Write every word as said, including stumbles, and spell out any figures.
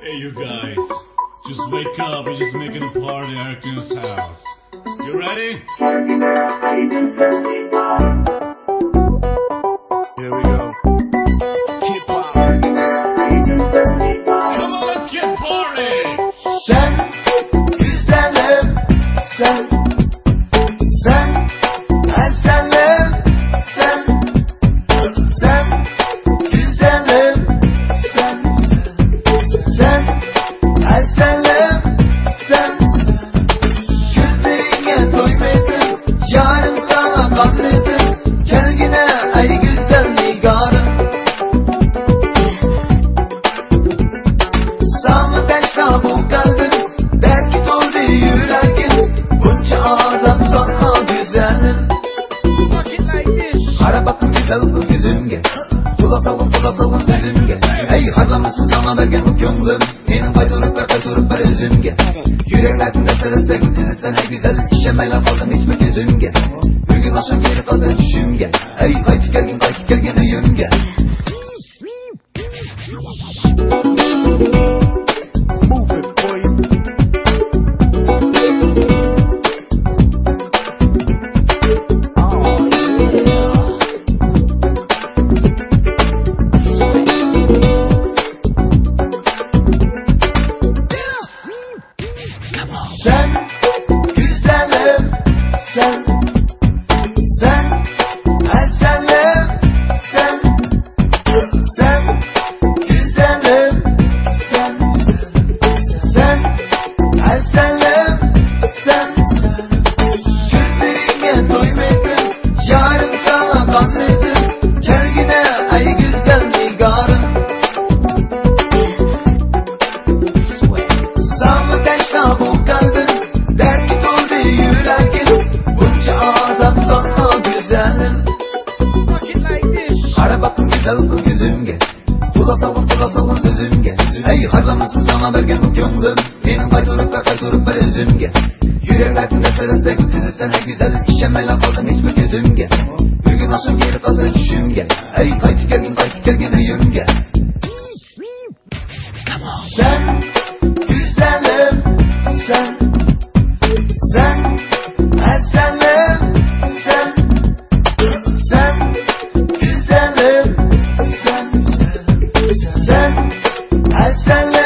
Hey, you guys, just wake up. We're just making a party at Erkin's house. You ready? Here we go. Keep on. Come on, let's get party. Sen güzelim, sen, sen eselim, sen, sen güzelim, sen, sen eselim, sen. Gözlerine doymadım, yarım sana kalmadım. Gelgine ey güzel nigarım. Sana taşla bu kalbim, belki doldu yüreğim. Bunca azap sana güzelim. Qara baqqın gözəl qız gözümge. Qulaq salğın, qulaq salğın sözümge. Ey, harlamasın sana bergen bu könglim. Seni qaytarıp ber, qaytarıp ber özümge. Yüreklerden desteresde gütülüp sen ey güzel. İşenmeyle kaldım hiçbir gözümge. Bugün akşam geri kalsın düşümge. Ey, qaytıp gelgin, qaytıp gelgin öyümge. Sen güzelim, sen, sen eselim, sen, sen güzelim, sen, sen eselim, sen. Gözlerine doymadım, yarım sana kalmadım. Gelgine ey güzel nigarım. Sana taşla bu kalbim, belki doldu yüreğim. Bunca azap sana güzelim. Qara baqqın gözəl qız gözümge. Qulaq salğın, qulaq salğın sözümge. Ey, harlamasın sana bergen bu könglim. Seni qaytarıp ber, qaytarıp ber özümge. Yüreklerden desteresde gütülüp sen ey güzel. İşenmeyle kaldım hiçbir gözümge. Bugün akşam geri kalsın düşümge. Ey, qaytıp gelgin, qaytıp gelgin öyümge. Sen güzelim, sen, sen eselim, sen, sen güzelim, sen, sen eselim.